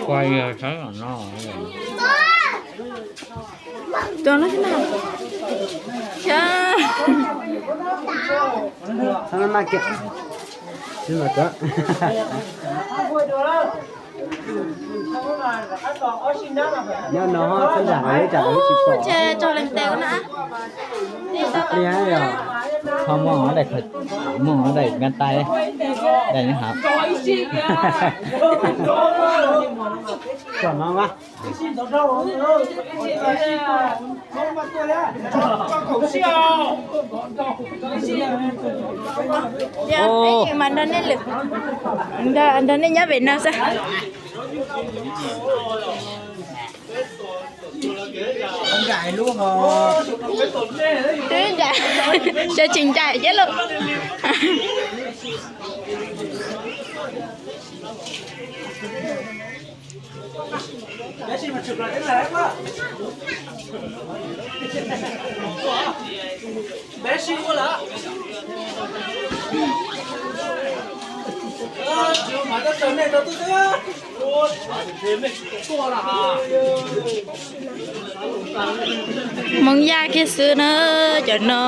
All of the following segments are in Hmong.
Quay sawv no. Tuaj no xwb na. Thab no mas kiag. Xwb mas tuaj. Nyob no ho txhob zam lawv tsam lawv tsis pom. Ces tso leej tes na. Li yog ho muaj daim, muaj daim nka tai, daim nyob hauv. Tsom no mas. Mas nrog nej lwm, nrog nej nyob pem no xwb. Twb ncaim, sawv tsis ncaim thiab lauj. Hmoob Yaj kiag xwb na cov no.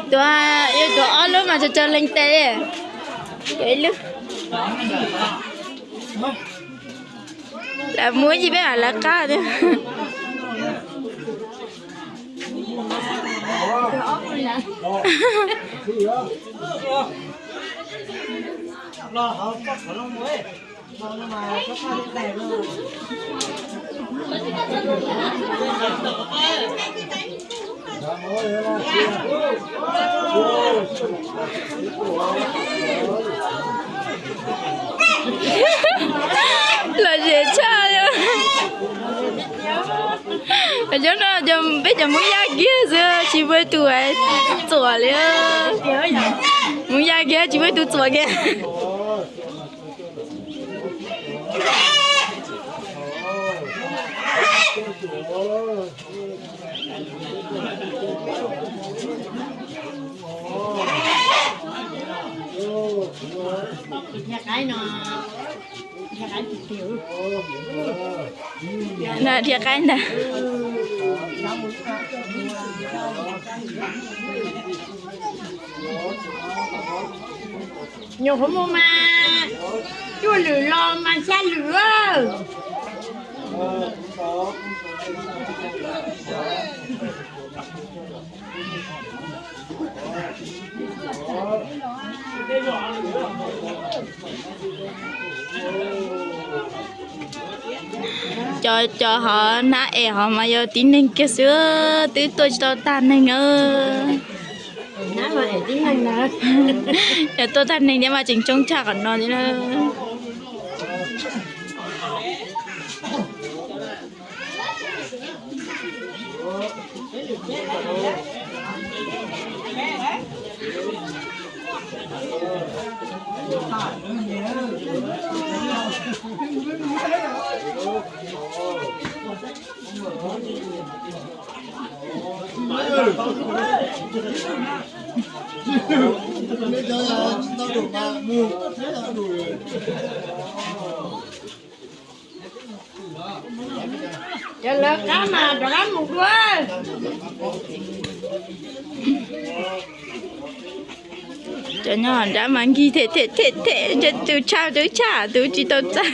Tuav, yuav tuav ob lub mas tso tso leej tes. Tuav ib lub. Lawv muab ib peb lawv qab thiab. Lom zem tshaj li. Cov no peb cov Hmoob Yaj kiag xwb tsis muaj ib tug txuam li. Hmoob Yaj kiag tsis muaj ib tug txuam kiag. No dhia qaib ntag. Nyuam qhuav mus mas cuaj lwm los mas xya lwm. Cov, cov hov hnab es hov mas yog tib neeg kiag xwb, twb tuaj tsis tau tag neeg. Yog tuaj tag neeg thiab mas tseem tsoob tshaj qhov no thiab na. Cov lawv qab mas rov qab mus dua. Cov nyob nrad mas nkig them them them them, ntshe tus tshaj tus tshaj tus tsis tau txav.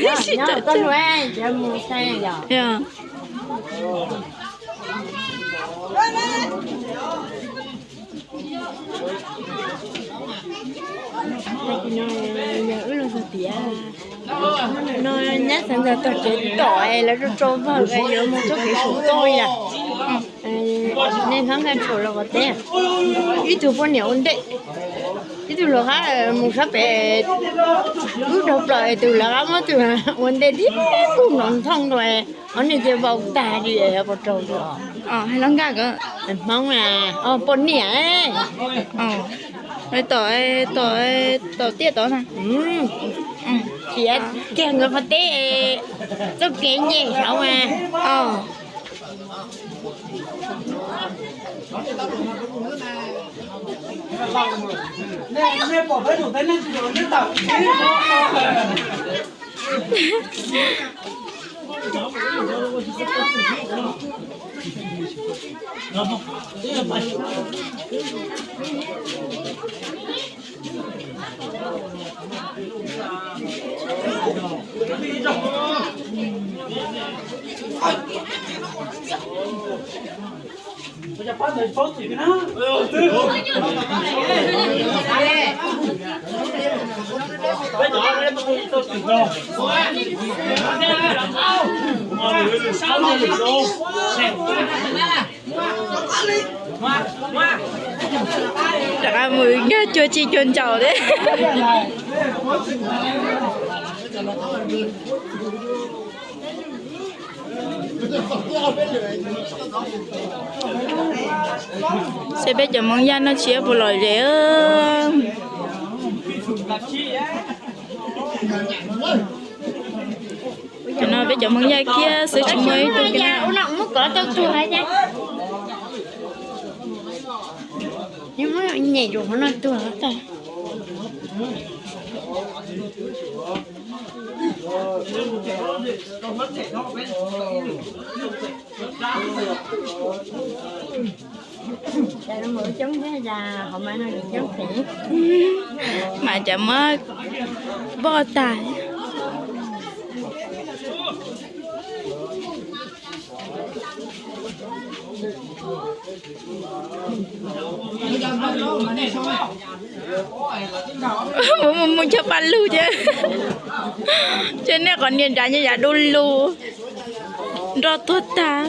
Wb los xav tias no nyab xav ntxaws tog kev tom es lawv rau rau vawg es yuav mus txoj kev saum toj ib yam. Nej hlob nkaj tshuam los qhov teb, ib tug poj niam ua ntej, ib tug luag qab mus sab pem, wb dhau plaws es tus lawv qab muab tus ua ntej tib tug nrov nthooj rau, ob niag cia vau tag li es yuav puas raug. Hlob nkaj, Hmoob na, poj niam tom, tom tiaj tod na. Tiav kiag nkawd qhov teb, txoj kev nce saud mas. Rov qab mus nkag cuag tsis cuag ntsaum thiab. Saib peb cov Hmoob Yaj noj tsiab puas lom zem. Cov no peb cov Hmoob Yaj kiag xwb tsis muaj ib tug kiag. Nyem rau qhov no tuag tag. Coob thiab, hov mas no coob heev. Mas cov muab npog tag. Mus mus mus cog paj lug ces, ces nej qhov niag nrad nyob yav dub lug, nroj tuag tag.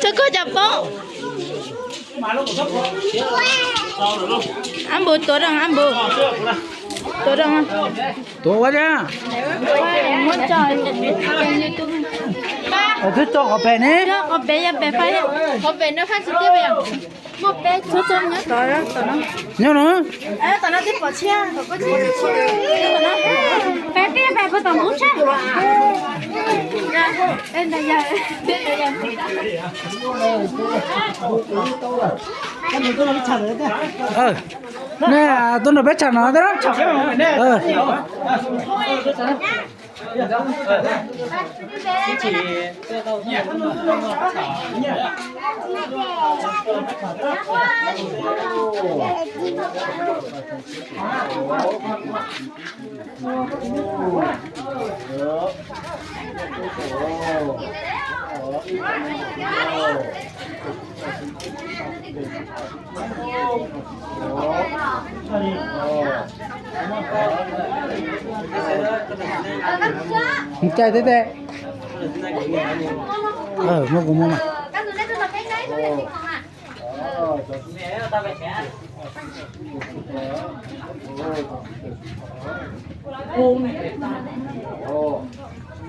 Txhob koj cov poob. Ab npus tuav rau ab npus. Tuav ua thiab. Twb tso qhov pem ne. Nyob no. Ne, tuaj nrog peb tsham no thiab. Mus caij teb teb. Muab kuv muab mas.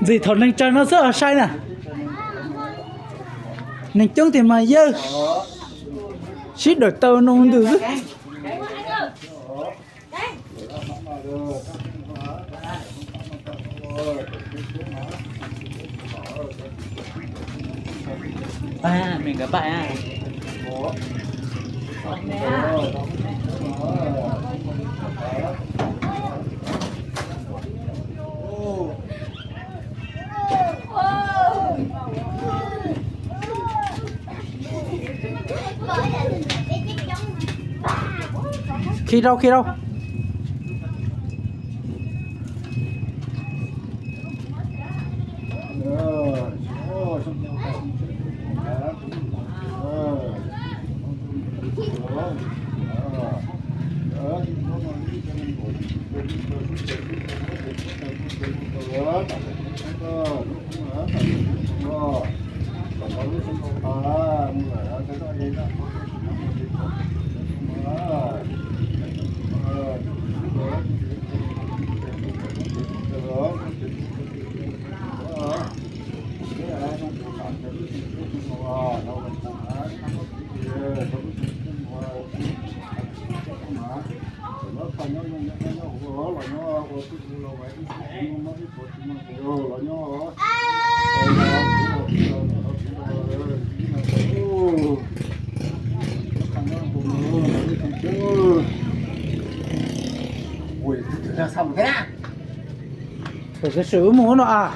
Ntxim thaum neeg tsawg no xwb os sai na. Neeg coob tiag mas yawg. Sib dawm taw no ntws xwb. Khi rau, khi rau. Sim wb mus no a.